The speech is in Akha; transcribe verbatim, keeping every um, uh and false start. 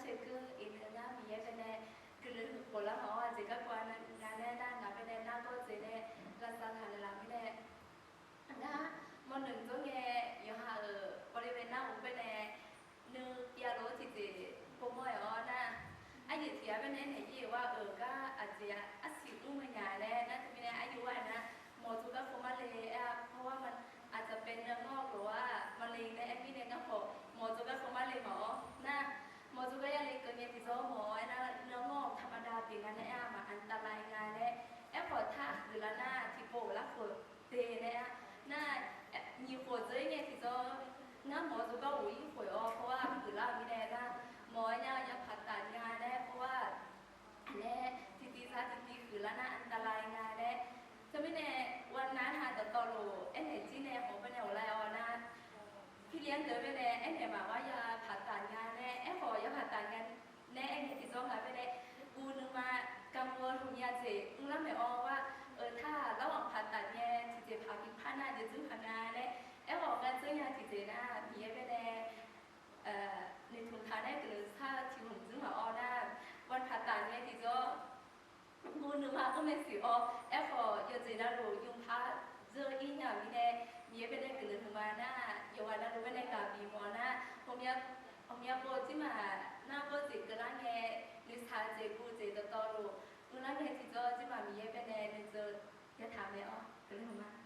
Toeqkeuv iqnan ngar Miqyaer baenae guiqlanq huiq khoflar mawf-awr, aqjeq garkawv-a nga nae nar ngaq baenae nargawr dzaeq nae lavsav taq naeqlaf mirnae, ngar mawrnymq dzawr ngae yawqha-euq bawle bae nar-euq baenae nuijav lof-aer tiqjeq povmawr-awr nar, arjeq tiq ghaq baenae naeq-ir-eu war-euq gar aqjeq arsiq mr ma nya laer nar, teumirnae arjir war-aer nar, mawqdzor garkawv mar le aer-a, parwar ma, aqdzaq bae nuijav ngawr-eu lof-aer maqle nae aer mirnae ngar khawf mawqdzor garkawv mar le mawf-awr nar, mawqdzor gar ya le keuv ngae tiqdzawr mawf-awr aer nar, nuijav ngawr-euq kamada pyeuf nga nae aer-a, maq อันตราย nga laer, aerkhawf tar huiqlar nar tiqpov-euq larkhof de nae aer-a, nar, nyiq khof dzeur-ir ngae tiqdzawr ngar mawqdzor gar ghof-ir khof-awr parwar huiqlar-euq mirnae nar, mawq-aer nar yapaq taf nya laer parwar laer tiqtiv zar tiqtiv huiqlar nar อันตราย nga laer, teumirnae วันนั้น ha dawqtawvluf aernaeq jir nae hawq baenae ghoflar-awr nar, pirli-anr deuq baenae aernaeq maqgar yapaq taf nya laer, aerkhawf yapaq taf nya nae aer ngae tiqdzawr nga baenae, guv nuima กังวล hmq nya jeq mrlar maeq-awr war-euq tar-aq, larghaq paq taf nya tiqjeq paq bi par nar jeqdzmr paq nga laer, aerkhawf ngar dzeur nya tiqjeq nar Miqyaer baenae noeqtmq taq nae guiqlanq sar-eu tiq hmq dzmr mawf-awr nar, วัน paq taf nya tiqdzawr guv nuima mr mae siq-awr, aerkhawf yawqjeq navluf yawpar dzeur-ir nya-euq mirnae, Miqyaer baenae guiqlanq huiqma nar, yawqghaq navluf baenae gaq bif mawf nar, ghawqmya pov jir maq nargawr jeq keuvlar ngae, nuisaq-eu jeq guv jeq dawqtawvluf mrlar ngae tiqdzawr jir maq Miqyaer baenae nuidzeu yataq mae-awr guiqlanq huiqma.